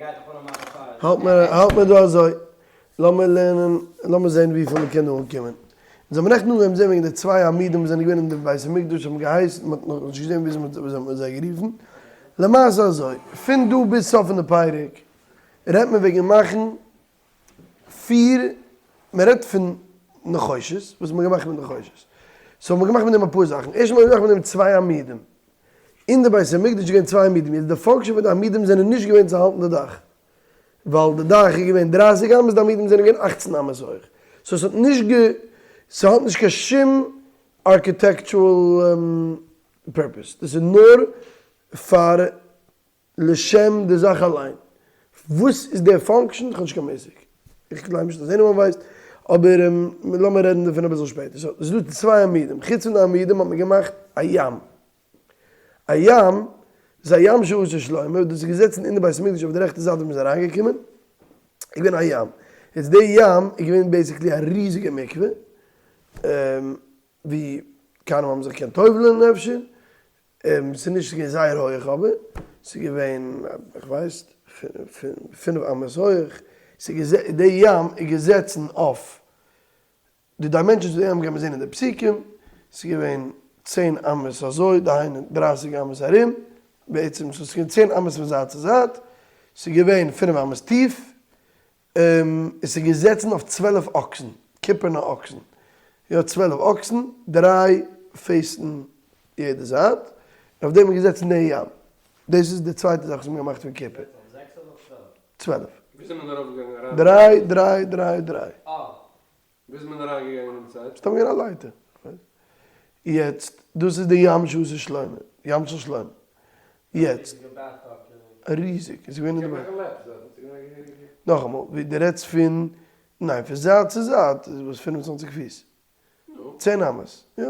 האלט מיר, האלט מיר דא אזוי. לאמיר לערנען, לאמיר זען וויפיל מ'קען דא אנקומען. אונז האבן נעכטן אנגעהויבן זען וועגן די צוויי עמודים וואס זענען געווען אין די בית המקדש, האבן געהייסן, מ'האט נאכנישט געזען וויאזוי מ'האט וויאזוי מ'האט זיי גערופן. למעשה אזוי, פון דא ביז סוף פון די פרק רעדט מען וועגן מאכן פיר, מען רעדט פון נחושת, וואס האט מען געמאכט מיט נחושת? so האט מען געמאכט מיט דעם אפאר זאכן, ערשטנס האט מען געמאכט מיט דעם צוויי עמודים, אין די בית המקדש איז געווען צוויי עמודים, יעצט די function פון די עמודים זענען נישט געווען צו האלטן די דאך, ווייל די דאך איז געווען דרייסיג אמות, די עמודים זענען געווען אכצן אמות הויך, so עס האט נישט גע, ס'האט נישט קיין שום architectural purpose, דאס איז נאר פאר לשם די זאך אליין. וואס איז דער function? איך האב נישט קיין מושג. איך גלייב נישט אז anyone ווייסט, אבער לאמיר רעדן דערפון אביסל שפעטער. so, ס'איז דא צוויי עמודים. חוץ פון די עמודים האט מען געמאכט א ים. א ים איז א ים שעשה שלמה, דאס איז געזעצן אין די בית המקדש אויף די רעכטע זייט ווי מ'איז אריינגעקומען, איז געווען א ים. יעצט די ים איז געווען basically א ריזיגע מקווה, ווי כהנים האבן זיך געקענט טובל'ען אפשר, ס'איז נישט געווען זייער הויעך אבער ס'איז געווען איך ווייס פינף אמות הויעך, די ים איז געזעצן אויף די dimensions פון די ים קען מען זען אין די פסוקים, ס'איז געווען צען אמות אזוי דהיינו דרייסיג אמות ארום, בעצם ס'איז געווען צען אמות פון זייט צו זייט, ס'איז געווען פינף אמות טיף, עס איז געזעצן אויף 12 אקסן, קופערנע אקסן, יא 12 אקסן, דריי פעסן יעדע זייט, און אויף דעם איז געזעצן דער ים. דאס איז די צווייטע זאך וואס מ'האט געמאכט פון קופער. 12. ווי איז מען ארויפגעגאנגען אריין? דריי, דריי, דריי, דריי. ווי איז מען אריינגעגאנגען אין די צייט? מסתם געווען א לייטער. יעצט, דאס איז די ים שעשה שלמה, ים של שלמה. יעצט. ריזיג. איז געווען אין די bath. נאכאמאל, ווי דו רעדסט פון, ניין, פון זייט צו זייט איז וואס 25 פיס. צען אמות, יא.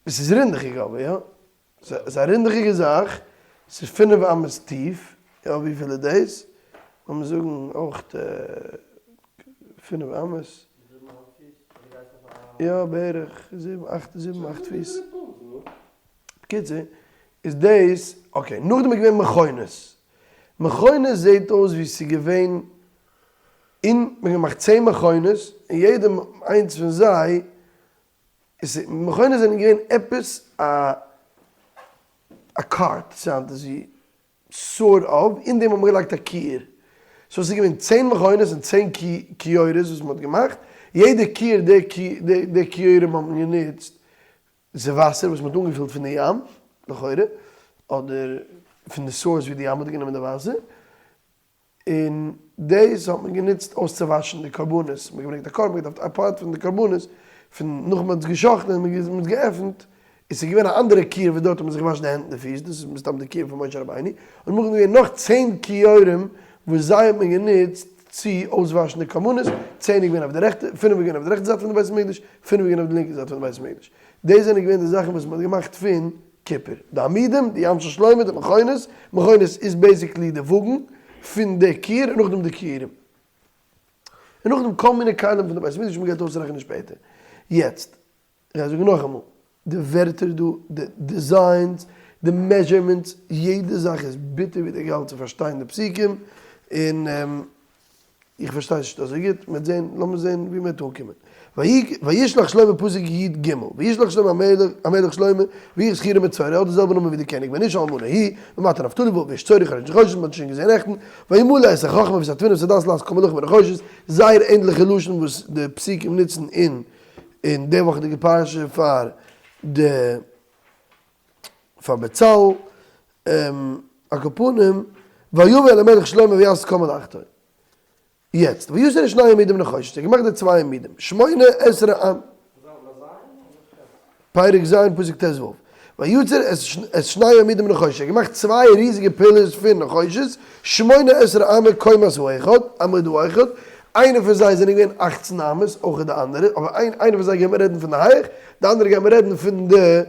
עס איז רינדעכיג אבער, יא? ס'איז א רינדעכיגע זאך, ס'איז פינף אמות טיף, יא וויפיל איז דאס? לאמיר זאגן אויך פינף אמות. יא בערך זיבן אכט זיבן אכט פיס. בקיצור, איז דאס, okay, נאכדעם איז געווען מכונות. מכונות זעט אויס ווי ס'איז געווען אין, מ'האט געמאכט צען מכונות, און יעדע איינס פון זיי מכונות זענען געווען עפעס א א cart sound עס ווי sort of, אין דעם האט מען געלייגט א כיור, so עס איז געווען צען מכונות און צען כיורות וואס מען האט געמאכט, יעדע כיור די כיורים האט מען גענוצט די וואסער וואס מען האט אנגעפילט פון די ים לכאורה, אדער פון די source ווי די ים האט גענומען די וואסער, און דאס האט מען גענוצט אויסצואוואשן די קרבנות, מען האט געברענגט א קרבן, מען האט געדארפט א part פון די קרבנות, פון נאך מען האט עס גע'שחט'ן און מען האט עס געעפנט, און ס'איז געווען א אנדערע כיור וואס דארט האט מען זיך געוואשן די הענט און די פיס, דאס איז מסתם די כיור פון משה רבינו, און נאכדעם איז געווען נאך צען כיורים וואס זיי האט מען גענוצט צו אויסוואשן די קרבנות, צען איז געווען אויף די רעכטע, פינף איז געווען אויף די רעכטע זייט פון די בית המקדש, פינף איז געווען אויף די לינקע זייט פון די בית המקדש. דאס זענען געווען די זאכן וואס מען האט געמאכט פון קופער, די עמודים, די ים של שלמה, די מכונות, מכונות איז basically די וואגן פון די כיור און נאכדעם די כיורים. און נאכדעם כל מיני כלים פון די בית המקדש וואס מען גייט אויסרעכענען שפעטער. יעצט, איך גיי זאגן נאכאמאל, די ווערטער דא, די designs, די measurements, יעדע זאך איז ביטער ווי די גאל צו פארשטיין די פסוקים, און איך פארשטיי עס נישט אזוי גוט, מ'וועט זען, לאמיר זען ווי מ'וועט אנקומען. וישלח שלמה פסוק י ג, וישלח שלמה המלך, המלך שלמה, ויחז חירם את צור, ער האט די זעלבע נאמען ווי די קעניג, בן איש אלמנה היא, ומטה נפתלי בו, ואיש צורי חרש נחושת, מ'האט שוין געזען נעכטן, וימלא את החכמה ואת התבונה ואת הדעת לעשות כל מלאכה בנחושת, זייער ענדליכע לשון וואס די פסוקים נוצן אין אין די וואכעדיגע פרשה פאר די פאר בצלאל, על כל פנים, ויבא אל המלך שלמה ויעש כל מלאכתו. יעצט, ויסר את שני עמודים נחושת, ער האט געמאכט די צוויי עמודים, שמונה עשרה עם. פרק ז' פסוק ט ו, ויצר את שני עמודים נחושת, ער האט געמאכט צוויי ריזיגע pillars פון נחושת, שמונה עשרה אמה קומת האחד, עמוד האחד, איינע פון זיי זענען געווען אכצן אמות, אויך די אנדערע, אבער איינע פון זיי גייט מען רעדן פון די הייך, די אנדערע גייט מען רעדן פון די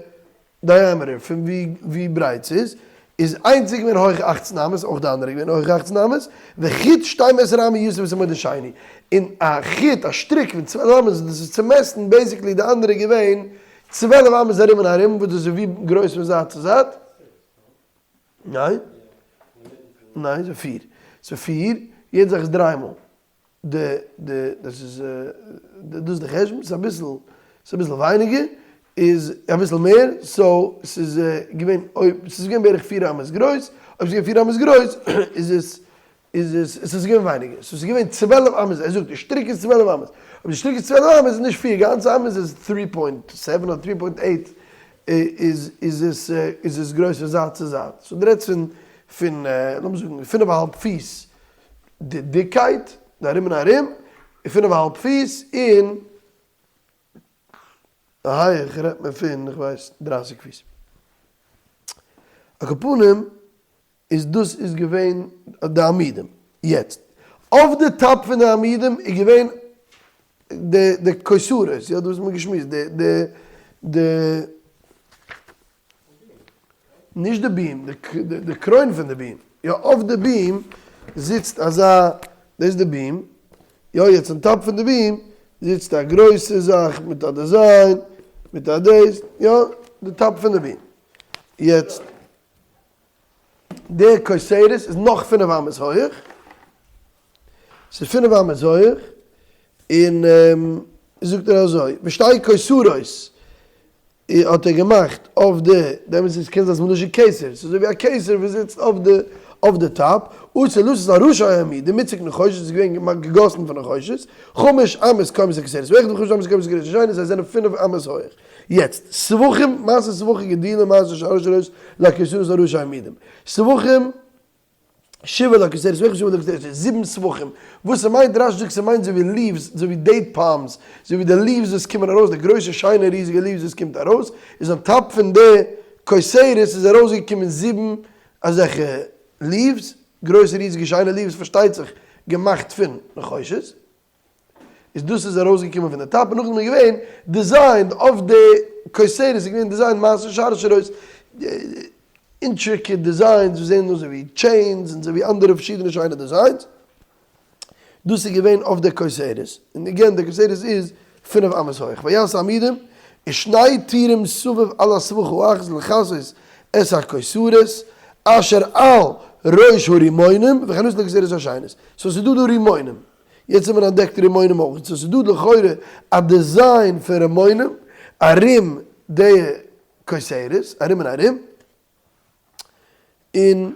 diameter פון ווי ברייט ס'איז, איז איינס איז געווען הויך אכצן אמות, אויך די אנדערע איז געווען הויך אכצן אמות, וחוט שתים עשרה אמה יסוב את העמוד השני, און א חוט, א שטריק פון 12 אמות, דאס איז צו מעסטן, basically די אנדערע איז געווען 12 אמות ארום און ארום, וואס דאס איז ווי גרויס פון זייט צו זייט? ניין? ניין, ס'איז פיר. ס'איז פיר, יעדע זאך איז דריי מאל. די די דאס איז דאס איז די חשבון, ס'איז אביסל ס'איז אביסל ווייניגער, איז אביסל מער, so ס'איז געווען אויב ס'איז געווען בערך פיר אמות גרויס, אויב ס'איז געווען פיר אמות גרויס איז עס איז עס עס איז געווען ווייניגער, so ס'איז געווען 12 אמות, ער זאגט די שטריק איז 12 אמות, אויב די שטריק איז 12 אמות איז נישט פיר גאנצע אמות איז three point seven אדער three point eight איז איז עס איז עס גרויס פון זייט צו זייט, so דו רעדסט פון פון לאמיר זאגן פינף א האלב פיס די דיקקייט, די ארום און ארום, איז פינף א האלב פיס, און די הייעך רעדט מען פון איך ווייס דרייסיג פיס. על כל פנים איז דאס איז געווען די עמודים. יעצט, אויף די top פון די עמודים איז געווען די די כותרות, יא דאס האט מען געשמועסט, די די די נישט די beam, די קרוין פון די beam, יא אויף די beam זיצט אזא, דאס איז די beam, יא יעצט on top פון די beam זיצט א גרויסע זאך מיט א design, מיט א דאס, יא די top פון די beam, יעצט די כותרת איז נאך פינף אמות הויעך, ס'איז פינף אמות הויעך, און זאגט ער אזוי, ושתי כותרות האט ער געמאכט אויף די, דעמאלטס איז קען זיין אז מלשון כתר, ס'איז אזוי ווי א כתר וואס זיצט אויף די אויף די top, עשו לתת על ראשי העמודים מוצק נחושת איז געווען געמאכט געגאסן פון נחושת, חמש אמות קומת הכותרת האחת וחמש אמות קומת הכותרת השנית, זיי זענען פינף אמות הויעך. יעצט, סבכים, מעשה סבכים גדולים מעשה שרשראות לכותרות על ראשי העמודים. סבכים. שבעה לכותרת האחת שבעה לכותרת השנית, זיבן סבכים, וואס ס'מיינט, רש"י זאגט ס'מיינט אזוי ווי leaves, אזוי ווי date palms, אזוי ווי די leaves וואס קומען ארויס, די גרויסע שיינע ריזיגע leaves וואס קומט ארויס, איז on top פון די כותרת איז ארויסגעקומען זיבן אזעלכע leaves, גרויסע ריזיגע שיינע leaves פארשטייט זיך געמאכט פון נחושת. איז דאס איז ארויסגעקומען פון די top און נאכדעם איז געווען designed אויף די כותרת איז געווען designed מעשה שרשראות intricate designs וואס זעען אויס אזוי ווי chains און אזוי ווי אנדערע פארשידענע שיינע designs דאס איז געווען אויף די כותרת און again די כותרת איז פינף אמות הויך ויעש העמודים ושני טורים סביב על הסבכה האחת לכסות את הכותרות אשר על ראש הרימונים וכן עשה לכותרת השנית so ס'איז דא דא רימונים. יעצט האט מען אנטדעקט רימונים אויך, so ס'איז דא לכאורה א design פון רימונים ארום די כותרת, ארום און ארום, און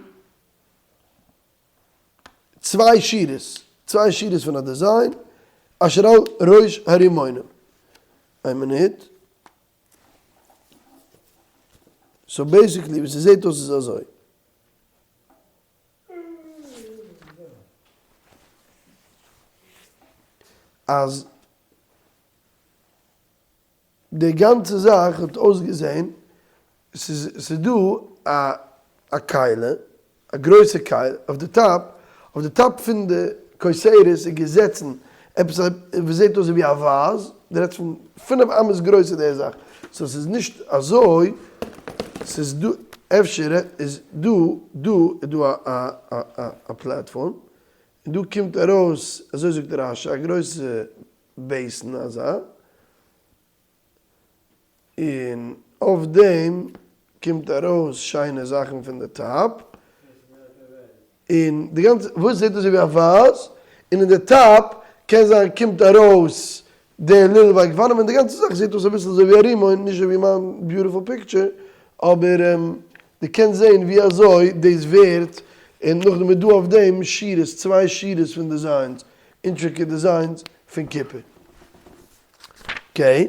צוויי שורות, צוויי שורות פון א design, אשר על ראש הרימונים. איין מינוט. so basically ווי ס'זעט אויס איז אזוי. אז די גאנצע זאך האט אויסגעזען, ס'איז דא א א כלי, א גרויסע כלי, אויף די top, אויף די top פון די כותרת איז געזעצן עפעס א וואס זעט אויס ווי א vase, דו רעדסט פון פינף אמות גרויס איז די זאך, so ס'איז נישט אזוי, ס'איז דא, אפשר איז דא, דא איז דא א א א platform, און דא קומט ארויס, אזוי זאגט רש"י, א גרויסע basin אזא, און אויף דעם קומט ארויס שיינע זאכן פון די top, און די גאנצע, וואס זעט אויס ווי א vase, און אין די top קען זיין קומט ארויס די לולב העגבנים, און די גאנצע זאך זעט אויס אביסל אזוי ווי א רימון, נישט אזוי ווי מיין beautiful picture, אבער דו קענסט זען ווי אזוי דאס ווערט, און נאכדעם איז דא אויף דעם שורות, צוויי שורות פון designs, intricate designs פון קופער. okay.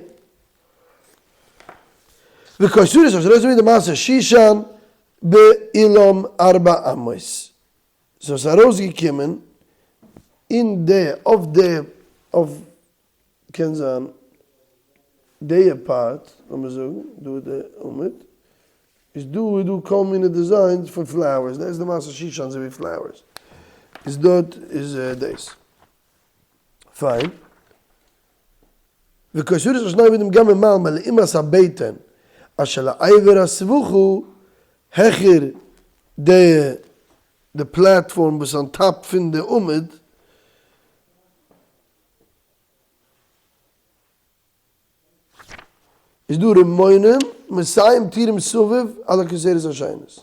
וכותרות אשר על ראש העמודים מעשה שושן באולם ארבע אמות. so ס'איז ארויסגעקומען אין די אויף די אויף קען זיין די part לאמיר זאגן דא איז די עמוד איז דא איז דא כל מיני designs פון flowers דאס איז די מעשה שושן אזוי ווי flowers איז דארט איז דאס פיין. וכותרות אשר שני עמודים גם ממעל מלעומת הבטן אשר לעבר הסבכה העכער די די platform וואס איז on top פון די עמוד, איז דא רימונים מאתים טורים סביב על הכותרת השנית.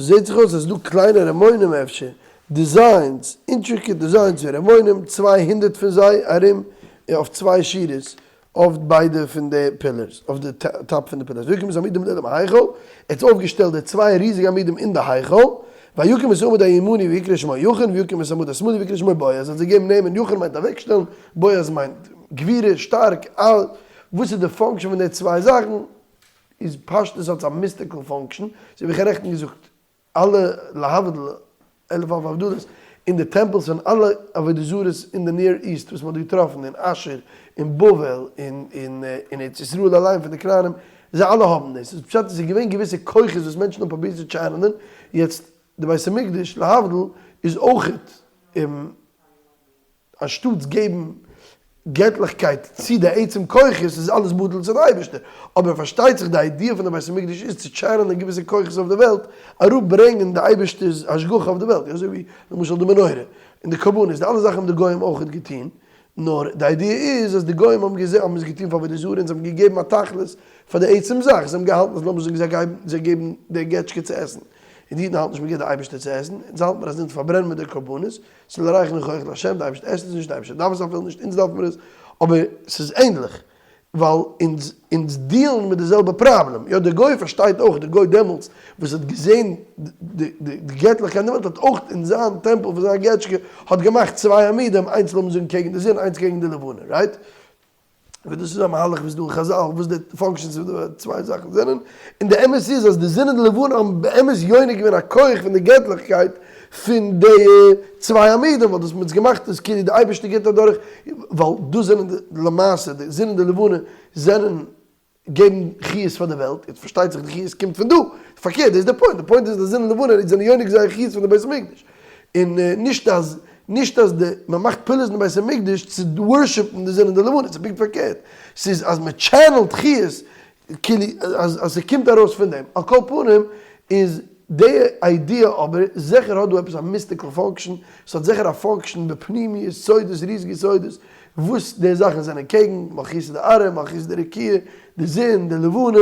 סאו זעהט זיך אויס אז ס'דא קליינע רימונים אפשר, designs, intricate designs פון רימונים, 200 פון זיי ארום אויף צוויי שורות אויף ביידע פון די pillars, אויף די top פון די pillars. ויקם את העמודים לאולם ההיכל, ער האט אויפגעשטעלט די צוויי ריזיגע עמודים אין די היכל, ויקם את העמוד הימני ויקרא שמו יכין, ויקם את העמוד השמאלי ויקרא שמו בועז, ער האט זיי געגעבן נעמען, יכין מיינט אוועקשטעלן, בועז מיינט גבורה, שטארק, וואס איז די function פון די צוויי זאכן? איז פשטות האט עס א mystical function, אזוי ווי איך האב נעכטן געזאגט, אלע להבדיל אלף אלפי הבדלות, אין די temples פון אלע עבודה זרות אין די Near East וואס מען האט געטראפן אין אשור, אין בבל, און אין ארץ ישראל אליין פון די כנענים, זיי אלע האבן דאס, איז פשט עס איז געווען געוויסע כוחות וואס מענטשן האבן פרובירט צו channel ען, יעצט די בית המקדש להבדיל איז אויכעט. אנשטאטס געבן געטליכקייט צו די עצם כוחות איז אלעס בטל צו די אייבערשטער, אבער פארשטייט זיך די idea פון די בית המקדש איז צו channel ען געוויסע כוחות אויף די וועלט, אראפ ברענגען די אייבערשטער'ס השגחה אויף די וועלט, אזוי ווי למשל די מנורה און די קרבנות, די אלע זאכן האבן די גוים אויכעט געטון, נאר די idea איז אז די גוים האבן געזען האבן עס געטון פאר עבודה זרה און זיי האבן געגעבן א תכלית פאר די עצם זאך, זיי האבן געהאלטן אז לאמיר זאגן זיי גייען זיי געבן די געטשקע צו עסן, און די אידן האלטן נישט מען געבט די אייבערשטער צו עסן, אונז האלט מיר אז אונז פארברענען מיר די קרבנות, ס'איז לריח ניחוח לה', די אייבערשטער עסט עס נישט, די אייבערשטער דארף עס אפילו נישט, אונז דארף מיר עס, אבער ס'איז ענדליך, ווייל אונז אונז deal ן מיט די זעלבע פראבלעם, יא דער גוי פארשטייט אויך, דער גוי דעמאלטס וואס האט געזען די די געטליכקייט אין די וועלט האט אויך אין זיין temple פון זיין געטשקע האט געמאכט צוויי עמודים, איינס לאמיר זאגן קעגן די זון איינס קעגן די לבנה, right? אבער דאס איז א מהלך וואס איז דא אין חזל וואס די functions פון די צוויי זאכן זענען, און די אמת איז אז די זון און די לבנה האבן באמת יונק געווען א כח פון די געטליכקייט פון די צוויי עמודים, ווייל דאס מ'האט עס געמאכט איז כאילו די אייבערשטער גיבט אדורך, ווייל דאס זענען די למעשה די זון און די לבנה זענען געבן חיות פאר די וועלט, יעצט פארשטייט זיך די חיות קומט פון דא, פארקערט דאס איז די point, די point איז די זון און לבנה זענען יונק זייער חיות פון די בית המקדש, און נישט אז נישט אז די מען מאכט פעולות אין די בית המקדש צו worship ן די זון און די לבנה, ס'איז פונקט פארקערט, ס'איז אז מען channel ט חיות כאילו אז אז ס'קומט ארויס פון דעם, על כל פנים איז די idea אבער זיכער האט דא עפעס א mystical function, ס'האט זיכער א function בפנימיות סודות ריזיגע סודות וואס די זאכן זענען קעגן, מלכותא דארעא, מלכותא דרקיעא, די זון, די לבנה,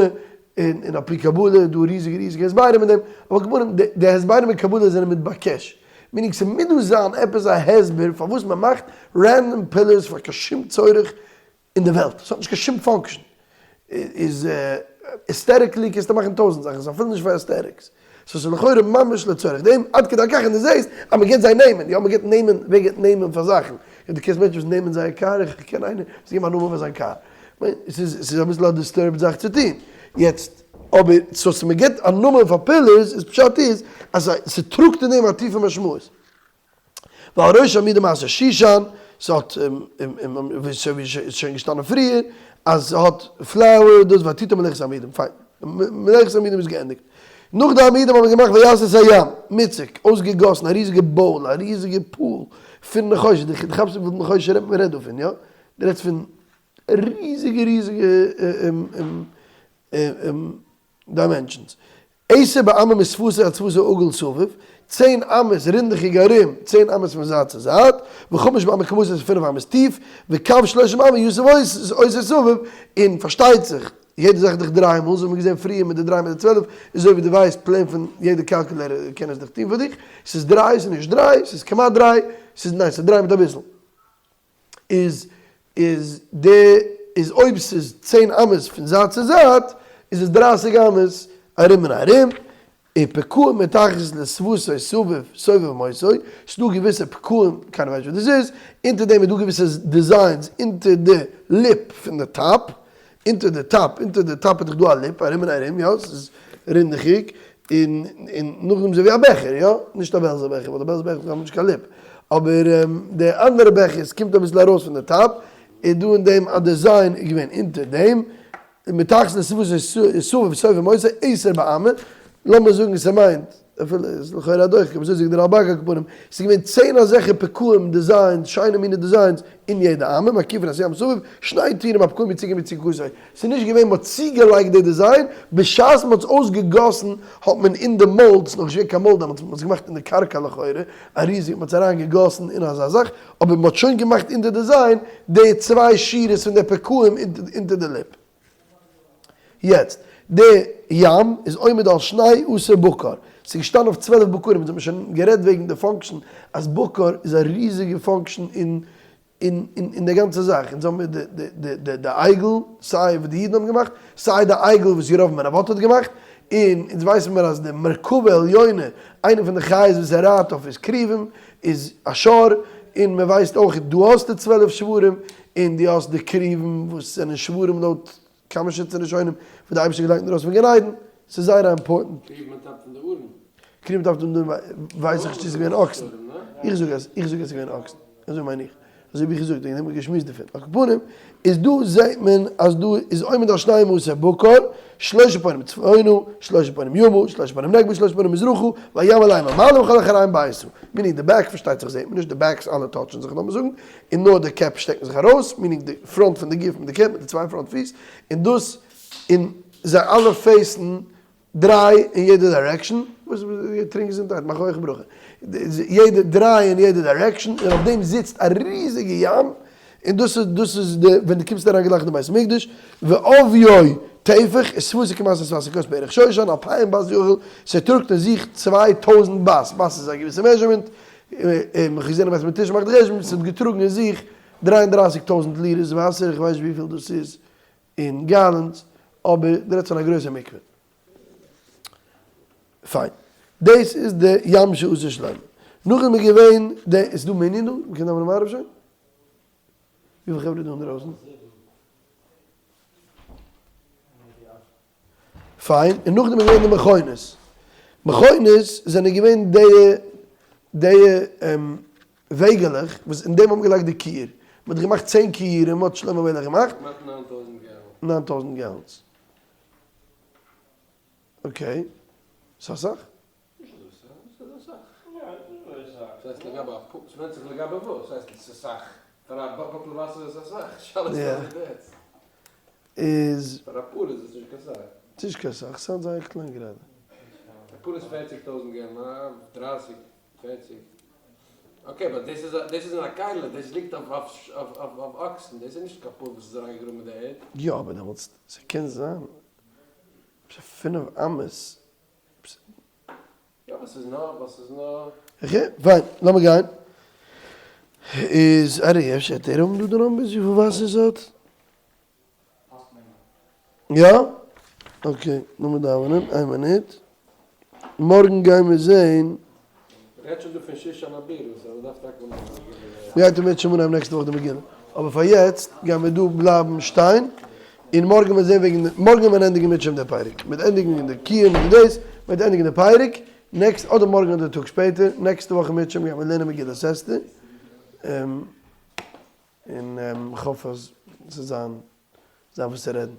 און און על פי קבלה איז דא ריזיגע ריזיגע הסברים אין דעם, אבער על כל פנים די הסברים אין קבלה זענען מתבקש, meaning ס'מוז דא זיין עפעס א הסבר פארוואס מ'מאכט random pillars פאר קיין שום צורך אין די וועלט, ס'האט נישט קיין שום function, איז aesthetically קענסטו מאכן טויזענט זאכן, ס'איז אפילו נישט פאר aesthetics, so ס'איז לכאורה ממש לצורך דעם, עד כדי כך און דו זעסט אז מ'געט זיי נעמען, יא מ'געט נעמען, ווער געט נעמען פאר זאכן? יא דו קענסט מענטשן וואס נעמען זייער קאר, איך קען איינער וואס געבן א נאמען פאר זיין קאר, כ'מיין ס'איז ס'איז אביסל א disturbed זאך צו טון, יעצט אבער so אז מ'געט א נאמען פאר pillars איז פשט איז אז ס'טראגט אין דעם א טיפע משמעות. ועל ראש העמודים עשה שושן, ס'האט ווי ס'איז שוין געשטאנען פריער אז ס'האט flower דאס ותתן מלאכת העמודים, פיין, מלאכת העמודים איז געענדיגט. נאך די עמודים האט מען געמאכט ויעש את הים, מוצק, אויסגעגאסן א ריזיגע bowl, א ריזיגע pool פון נחושת, דו כאפסט וויפיל נחושת מ'רעדט דא פון, יא? דו רעדסט פון ריזיגע ריזיגע dimensions. עשר באמה משפתו עד שפתו עגול סביב, צען אמות רינדעכיג ארום, צען אמות פון זייט צו זייט, וחמש באמה קומתו איז פינף אמות טיף, וקו שלושים אמה יסוב אותו סביב, און פארשטייט זיך, יעדע זאך איז דאך דריי מאל, אזוי ווי מיר געזען פריער מיט די דריי מיט די 12, אזוי ווי דו ווייסט plain פון יעדע calculator קען עס דיך טון פאר דיך, ס'איז דריי, ס'איז נישט דריי, ס'איז כמעט דריי, ס'איז ניין ס'איז דריי מיט אביסל. איז איז די איז אויב ס'איז צען אמות פון זייט צו זייט איז עס דרייסיג אמות ארום און ארום, ופקעים מתחת לשפתו סביב סובב אותו, ס'דא געוויסע פקעים, קיינער ווייסט נישט וואס דאס איז, אונטער דעם איז דא געוויסע designs אונטער די lip פון די top, אונטער די top, אונטער די top איז דאך דא א lip ארום און ארום, יא, ס'איז רינדעכיג, און און נאכדעם אזוי ווי א בעכער, יא, נישט א בעלזער בעכער, ווייל די בעלזער בעכער האבן נישט קיין lip, אבער די אנדערע בעכער, ס'קומט אביסל ארויס פון די top, איז דא אין דעם א design איז געווען אונטער דעם, מתחת לשפתו סביב סובב אותו עשר באמה, לאמיר זאגן ס'מיינט, אפילו איז לכאורה א דוחק, אבער אזוי זאגט דער רלבג על כל פנים, ס'איז געווען צען אזעלכע פקעים designs, שיינע מיני designs, אין יעדע אמה, מקיפין את הים סביב, שני טורים הפקעים יציקה ביציקתו, ס'איז נישט געווען מ'האט צוגעלייגט די design, בשעת מ'האט עס אויסגעגאסן האט מען אין די mold, ס'איז נאכנישט געווען קיין mold דעמאלטס, מ'האט עס געמאכט אין די קרקע לכאורה, א ריזיגע, מ'האט עס אריין געגאסן אין אזא זאך, אבער מ'האט שוין געמאכט אין די design די צוויי שורות פון די פקעים אונטער די lip. יעצט, די ים איז עומד על שני עשר בקר. ס'איז געשטאנען אויף 12 בקרים, אונז האבן שוין גערעדט וועגן די function אז בקר איז א ריזיגע function אין אין אין די גאנצע זאך. אונז האבן מיר די די די די עגל, סיי וואס די אידן האבן געמאכט, סיי די עגל וואס ירבעם בן נבט האט געמאכט, און אונז ווייסן מיר אז די מרכבה עליונה, איינע פון די חיות וואס ער רייט אויף איז כרובים, איז א שור, און מען ווייסט אויך דו האסט די 12 שוורים, און דו האסט די כרובים וואס זענען שוורים לויט כמה שיטות ראשונים וואס די אייבערשטער האט געלייגט אינדרויסן פון גן עדן, ס'איז זייער א important. כרובים on top פון די ארון. כרובים on top פון די ארון ווייס איך נישט צו ס'איז געווען אקסן. איך זאג אז איך זאג אז ס'איז געווען אקסן. אזוי מיין איך. אזוי האב איך געזאגט, וועגן דעם האב איך געשמועסט דערפון. על כל פנים, איז דא זעט מען אז דא איז עומד על שנים עשר בקר, שלושה פנים צפונה, שלושה פנים ימה, שלושה פנים נגבה, שלושה פנים מזרחה, והים עליהם מלמעלה וכל אחריהם ביתה. meaning די back פארשטייט זיך זעט מען נישט, די backs אלע touch ן זיך לאמיר זאגן, און נאר די קעפ שטעקן זיך ארויס, meaning די front פון די גוף מיט די קעפ מיט די צוויי front פיס, און דאס, און זיי אלע face ן דריי אין יעדע direction, וואס טרינק געזונטהייט, מאך הויכע ברכה, יעדע דריי אין יעדע direction, און אויף דעם זיצט א ריזיגע ים, און דאס איז דאס איז די ווען דו קומסט אריין גלייך אין די בית המקדש, ועביו טפח, ושפתו כמעשה שפת הכוס בערך שושן, 2000 בת יחיל, ס'טראגט אין זיך 2000 בת, בת איז א געוויסע measurement, איך געזען א mathematician מאכט די חשבון, ס'האט געטראגן אין זיך 33 טויזנט לירות וואסער, איך ווייס נישט וויפיל דאס איז אין gallons, אבער דו רעדסט פון א גרויסע מקווה. פיין. דאס איז די ים שעשה שלמה. נאכדעם איז געווען די, איז דא מנין דא? מ'קען דאווענען מעריב שוין? וויפיל חברה איז דא אינדרויסן? פיין, און נאכדעם איז געווען די מכונות. מכונות זענען געווען די די וועגעלעך וואס אין דעם האט מען געלייגט די כיור. מען האט געמאכט צען כיורים האט שלמה המלך געמאכט. כמעט 9000 gallons. 9000 gallons. Okay. ס'איז אסאך? נישט אזוי סאך, ס'איז אסאך. יא, נישט אזוי סאך. ס'הייסט לגבי א פ, ס'ווענדט זיך לגבי וואס. ס'הייסט ס'איז אסאך. פאר א bottle וואסער איז עס אסאך. שאלה איז פאר וואס דו רעדסט. איז. פאר א pool איז עס נישט קיין סאך. ס'איז נישט קיין סאך, sound זייער קליין גראדע. א pool איז פערציג טויזנט gallon, א דרייסיג, פערציג. Okay, but דאס איז דאס איז אין א כלי, דאס ליגט אויף אויף אויף אקסן, דאס איז נישט קיין pool וואס איז אריינגעגראבן אין די ערד. יא אבער דעמאלטס, ס'קען זיין פינף אמות. יא וואס איז נאר וואס איז נאר. Okay, פיין, לאמיר גיין. איז ארי אפשר האט ער האבן דא די numbers וויפיל וואסער עס האט? יא? Okay, לאמיר דאווענען, איין מינוט. מארגן גייען מיר זעהן. מ'רעדט שוין דא פון שושן הבירה, so מ'דארף טאקע אנהייבן די מגילה. מ'גייט אם ירצה השם אנהייבן נעקסטע וואך די מגילה. אבער פאר יעצט גייען מיר דא בלייבן שטיין, און מארגן וועט זעהן וועגן, מארגן וועט מען ענדיגן אם ירצה השם די פרק. מ'וועט ענדיגן די כיור מיט די דאס, מ'וועט ענדיגן די פרק, next, אדער מארגן אדער טאג שפעטער, נעקסטע וואך אם ירצה השם גייט מען לערנען מגילת אסתר, און כ'האף אז ס'זאל זיין זיין וואס צו רעדן.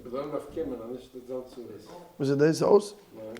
אבער זאל מען דארף קומען אז נישט וועט זיין צרות. וואס איז דאס אויס? ניין.